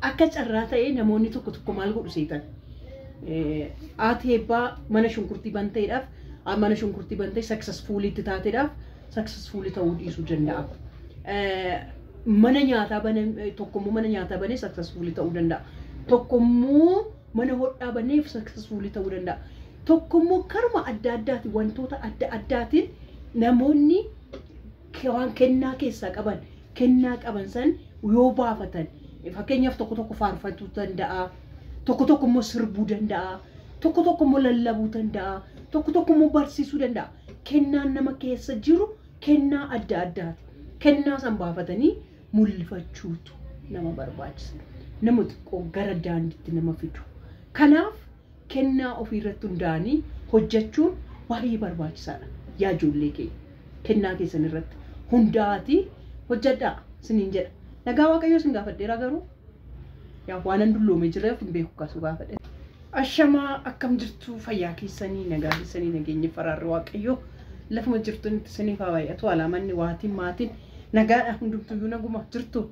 Akka carraa ta'ee namoonni tokko tokko maal godhu seetan? Haati eebbaa mana shunkurtii banteedhaaf, mana shunkurtii bantee successfuliitti taateedhaaf successfulii ta'uu dhiisuu danda'a. Mana nyaataa bane tokkommoo, mana nyaataa banee successfulii ta'uu danda'a. Tokkommoo mana hodhaa banee successfulii ta'uu danda'a. Tokkommoo karuma adda addaatiin, wantoota adda addaatiin namoonni waan kennaa keessaa qaban, kennaa qaban san yoo baafatan, fakkeenyaaf tokko tokko faarfachuu danda'a, tokko tokko immoo sirbuu danda'a, tokko tokko immoo lallabuu danda'a, tokko tokko immoo barsiisuu danda'a. Kennaan nama keessa jiru kennaa adda addaati. Kennaa san baafatanii mul'ifachuutu nama barbaachisa. Nama xiqqoo gara daandiitti nama fidu. Kanaaf kennaa ofiirratti hundaa'anii hojjechuun baay'ee barbaachisaadha. Yaa ijoollee keenya, kennaa keessan irratti hundaa'atii hojjedhaa isiniin jedha. Nagaa Waaqayyoo isin gaafadheera garuu yaa waanan dulloomee jireef hin beeku kaasuu gaafadhe. Ashamaa, akkam jirtu? Fayyaa keessanii, nagaa keessanii? Nageenya faraarri Waaqayyoo lafuma jirtunitti isiniif haa baay'atu. Alaamanni waatiin maatiin nagaadha, hundumtuyyuu naguma jirtu.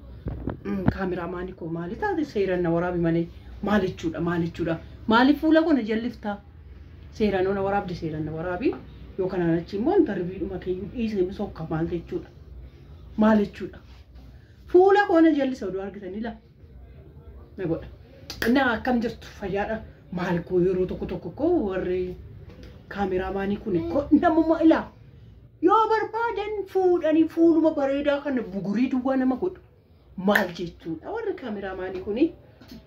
Cameraman koo maali taate? Seeraan na waraabi malee maal jechuudha? Maal jechuudha? Maaliif fuula koo na jalliftaa? Seeraan na waraabde, seeraan na waraabi. Yoo kanaan achi immoo interviewdhuma keeyyuu dhiisee sokka. Maal jechuudha? Maal jechuudha? Fuula koo na jallisa oduu argitanii laa na godha. Innaa akkam jirtu? Fayyaadha. Maal koo, yeroo tokko tokko koo warri cameraman kun namuma ilaa yoo barbaadan fuudhanii fuuluma bareedaa kana bugurii duwwaa nama godhu. Maal jechuudha warri cameraman kuni?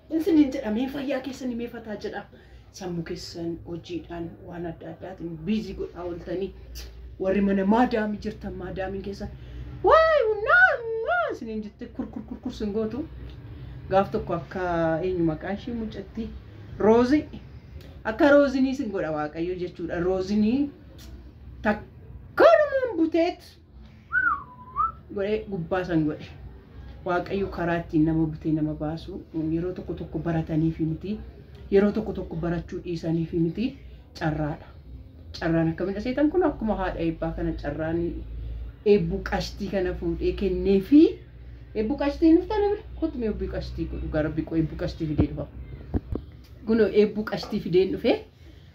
Isiniin jedhamee fayyaa keessan meefataa jedha. Sammuu keessan hojiidhaan waan adda addaatiin busy godhaa ooltanii, warri mana maadaamii jirtan maadaamiin keessan waay naa isiniin jette kurkur kurkur sin gootu. Gaaf tokko akka eenyu maqaan ishee mucatti Roozii, akka Roozinii sin godha Waaqayyo jechuudha. Roozinii takkanumaan buteet godhee gubbaa san godhe. Waaqayyo karaa ittiin nama butee nama baasu yeroo tokko tokko barataniif miti, yeroo tokko tokko barachuu dhiisaniif miti, carraadha. Carraan akkamidha seetan? Kun akkuma haadha eebbaa kana carraan eebbuu qashtii kana fuudhee kennee fi eebbuu qashtii nuuf tana bira kottu mee, eebbuu qashtii godhu gara biqoo eebbuu qashtii fidee dhufa. Kunoo eebbuu qashtii fideen dhufe.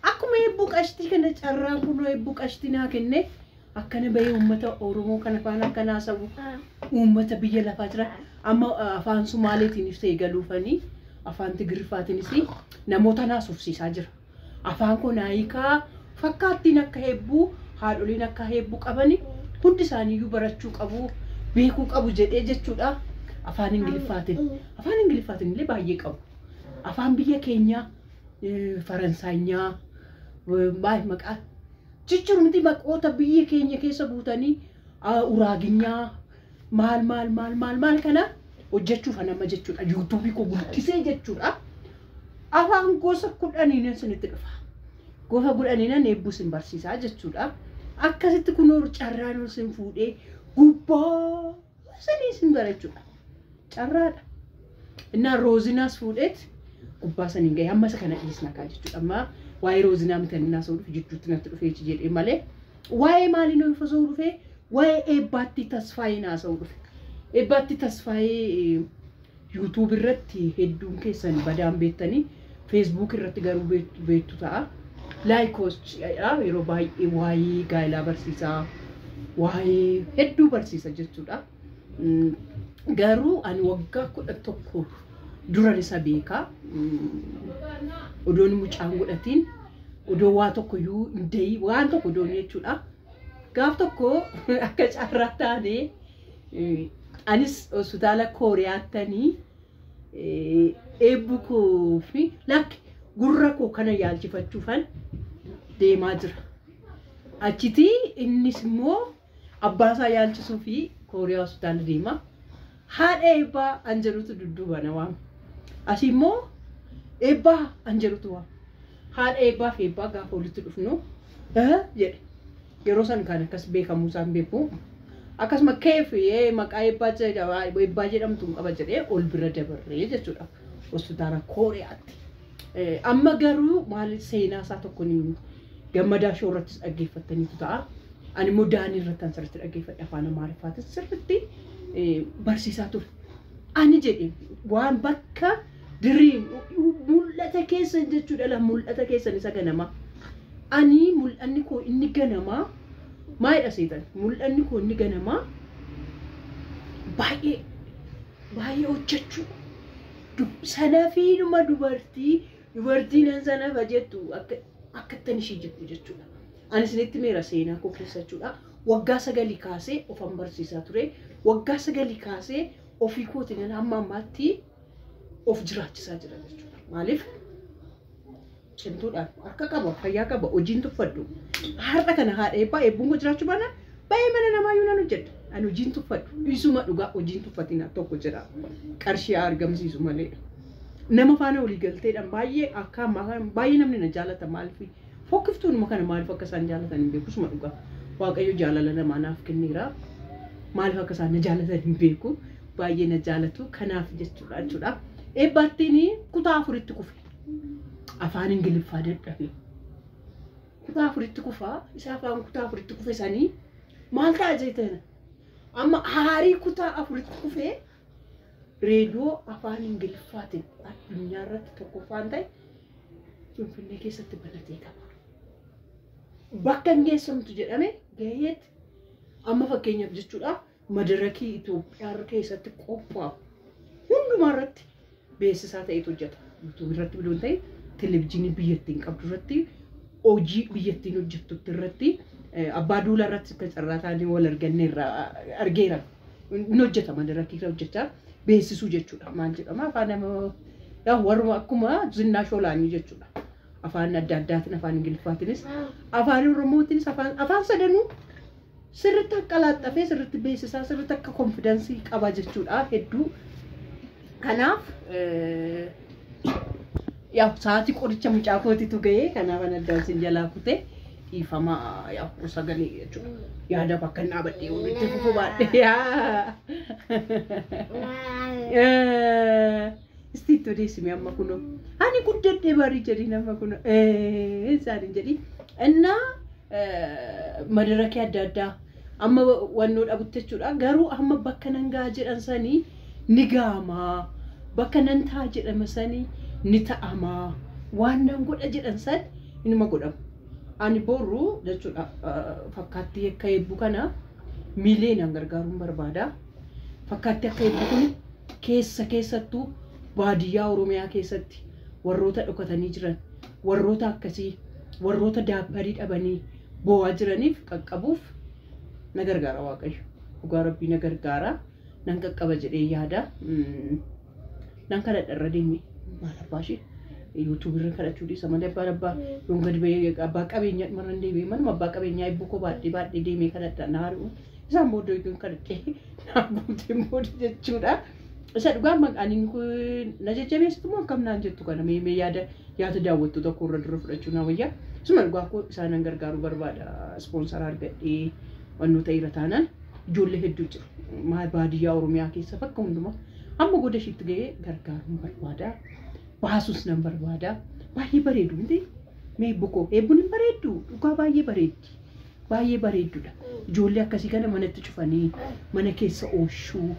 Akkuma eebbuu qashtii kana carraan kunoo eebbuu qashtii naa kenne, akkana bahee uummata Oromoo kana faana akka naasawu, uummata biyya lafaa jiran amma afaan Sumaaleetiinis ta'e galuufanii afaan Tigiriffaatiinis namoota naasofsiisaa jira. Afaan kun hiikaa fakkaattiin akka heebbuu haadholiin akka heebbuu qabani hundi isaaniiyyuu barachuu qabu, beekuu qabu jedhee jechuudha. Afaan Ingiliffaatiin. Afaan Ingiliffaatiin illee baay'ee qabu. Afaan biyya keenyaa Faransaayinyaa maal maqaa jijjiirumti maqoota biyya keenya keessa guutanii uraaginyaa maal maal maal maal maal kana hojjechuuf nama jechuudha. YouTubeii koo guddisee jechuudha. Afaan gosa 10n isinitti dhufa. Gosa 10n eebbuu isin barsiisaa jechuudha. Akkasitti kunoo carraan isin fuudhee gubbaa sanii isin gara jechuudha. Carraadha. Innaa Roozinaas fuudheet gubbaa saniin gahee amma isa kana dhiisna kaa jechuudha. Amma waa'ee Roozinaa miti innaa sa'uu dhufe, jidduutti natti dhufee jedhee malee waa'ee maalii nuyi fasa'uu dhufe? Waa'ee eebbaatti Tasfaayee naasa'uu dhufe. Eebbaatti Tasfaayee YouTube irratti hedduun keessan badaan beektanii, Facebook irratti garuu beektu ta'a. Laayikoos yeroo baay'ee waa'ee gaa'elaa barsiisaa, waa'ee hedduu barsiisa jechuudha. Garuu ani waggaa 11 duran isa beekaa. Odoon mucaan godhatiin, odoo waa tokko iyyuu hin dayii, waan tokko odoon jechuudha. Gaaf tokko akka carraa taanee anis hospitaala Kooriyaattanii eebbu koo fi lakki gurra koo kana yaalchifachuufan deemaa jira. Achitii innis immoo abbaasaa yaalchisuu fi Kooriyaa hospitaala deema. Haadha eebbaa an jedhutu dudduuba na waama. Asii immoo eebbaa an jedhutu waama. Haadha eebbaa fi eebbaa gaafa walitti dhufnu jedhe. Yeroo san kan akkas beekamuu isaan beeku. Akkasuma keef maqaa eebbaa jedhama, eebbaa jedhamtu hin qaba jedhee ol bira dabarree jechuudha. Hospitaala Kooriyaatti. Amma garuu maal seenaa isaa tokko gammadaa shoo irrattis dhaggeeffattaniitu ta'a. Ani immoo daanii irratti an sirriitti dhaggeeffadhe, afaan Amaariffaatis sirriitti barsiisaa ture. Ani jedhe waan bakka diriim mul'ata keessan jechuudha la mul'ata keessan isa ganamaa. Ani mul'anni koo inni ganamaa maalidha seetan? Mul'anni koo inni ganamaa baay'ee baay'ee hojjechuu. Sanafiinuma dubartii nan sanafa jettu akkattan ishii jibbu jechuudha. Ani isinitti meera seenaa koo keessa jechuudha. Waggaa 9 kaasee ofan barsiisaa ture. Waggaa 9 kaasee ofii kootiin hamma ammaatti of jiraachisaa jira jechuudha. Maaliif? Cimtuudhaan harka qaba, fayyaa qaba, hojiin tuffadhu. Har'a kana haadha eebbaa eebbuun koo jiraachuu baannaan baay'ee mana namaayyuu nan hojjedha. Ani hojiin tuffadhu. Isuma dhugaa hojiin tuffatina tokko jedha. Qarshii haa argamsiisu malee. Nama faana walii galteedhaan baay'ee akka ammaa kana baay'ee namni na jaalata maaliif? Fokkiftuunuma kana maaliif akka isaan jaalatan hin beeku. Isuma dhugaa. Waaqayyo jaalala namaa naaf kenneera. Maaliif akka isaan na jaalatan hin beeku. Baay'ee na jaalatu. Kanaaf jechuudha. Eebbaattiin kutaa 4tti kufe. Afaan Ingiliffaa dadhabe. Kutaa 4tti kufaa. Isa afaan kutaa 4tti kufe sanii maal ta'a jettan? Amma haarii kutaa 4tti kufee reediyoo afaan Ingiliffaatiin addunyaa irratti tokkoffaan ta'e Finfinnee keessatti banatee qaba. Bakka hin geessamtu jedhame gaheetti amma fakkeenyaaf jechuudha madarakii Itoophiyaa keessatti qophaa'u hundumaa irratti beeksisaa ta'etu hojjeta. Yuutuubii irratti biloon ta'e televizyiinii biyyattiin qabdu irratti hojii biyyattiin hojjettutti irratti abbaa duulaa irratti akka carraa taanee wal arganneerra argeera. Inni hojjeta madarakii irra hojjechaa beeksisuu jechuudha. Maal jedhama afaan nama warruma akkuma zinnaa shoolaanii jechuudha. Afaan adda addaatiin afaan Ingiliffaatiinis afaan Oromootiinis afaan sadanuu sirriitti akka laaxxafee sirriitti beeksisaa sirriitti akka konfidansii qaba jechuudha hedduu. Kanaaf yaa sa'aatii qoricha mucaa kootitu ga'ee kanaaf an addaan sin jalaa kutee dhiifama yaa sagalee jechuudha. Yaada bakka hin dhaabadhee walitti fufuu baadhee yaa. Isti itti odeessime amma kunoo. Ani guddadhee barii jedhi nama kunoo. Isaaniin jedhi. Innaa madarakii adda addaa amma wannoo dhabutti jechuudha. Garuu amma bakka nan ga'a jedhan sanii ni ga'amaa. Bakka nan ta'a jedhama sanii ni ta'amaa. Waan nan godha jedhan san inuma godhama. Ani borru jechuudha fakkaattii akka eebbu kana miileenaan gargaaruun barbaada. Fakkaattii akka eebbu kun keessattuu baadiyyaa Oromiyaa keessatti warroota dhokatanii jiran, warroota akkasii, warroota daabbarii dhabanii boo'aa jiraniif qaqqabuuf na gargaara Waaqayyo. Dhugaa Rabbii na gargaara. Nan qaqqaba jedhee yaada. Nan kadhadha irra deeme. Maal abbaa ishee? YouTube irra kadhachuu dhiisa malee abbaan abbaa yoon gadi ba'ee abbaa qabeenyaa dhumarra hin deebi'e manuma abbaa qabeenyaa eebbu koo baadhee baadhee deemee kadhadha na haadhu. Isaan booda yoon kadhadhee naa guuteen booda jechuudha. Isa dhugaa maqaan inni kun na jajjabeessitu moo akkam naan jettu kana mee mee yaada yaada daawwattu tokko irra dura fudhachuu naa wayya. Isuma dhugaa koo isaanan gargaaruu barbaada. Ispoonsara argadhee wannoota irra taanaan ijoollee hedduu jiru. Baadiyyaa Oromiyaa keessa bakka hundumaa amma goda ishiitti ga'ee gargaaruun barbaada. Baasus nan barbaada. Baay'ee bareedu miti. Mee eebbu koo eebbuun hin bareeddu dhugaa baay'ee bareeddi. Baay'ee bareeddudha. Ijoollee akkasii kana manatti cufanii mana keessa ooshuu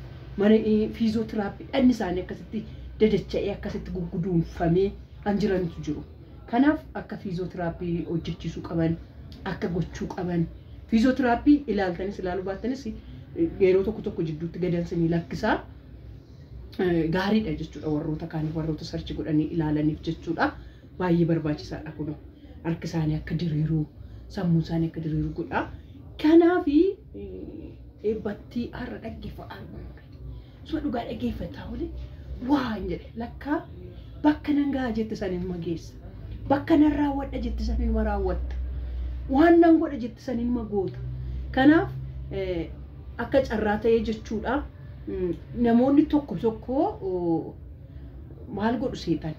mana fiizootiraappii dhanni isaanii akkasitti dadacha'ee akkasitti gugguduunfamee kan jirantu jiru. Kanaaf akka fiizootiraappii hojjechiisuu qaban akka gochuu qaban fiizootiraappii ilaaltanis ilaaluu baattanis yeroo tokko tokko jidduutti gadansanii lakkisaa gaariidha jechuudha warroota kaaniif warroota sarchi godhanii ilaalaniif jechuudha. Baay'ee barbaachisaadha kun harki isaanii akka diriiruu sammuun isaanii akka diriiruu godha. Kanaafi eebbatti har'a dhaggeeffata. Suma dhugaa dhaggeeffataa oole waa hin jedhe lakkaa bakka nan ga'a jette saniin ma geessa. Bakka nan raawwadha jette saniin ma raawwatta. Waan nan godha jette saniin ma goota. Kanaaf akka carraa ta'ee jechuudha. Namoonni tokko tokko maal godhu seetan?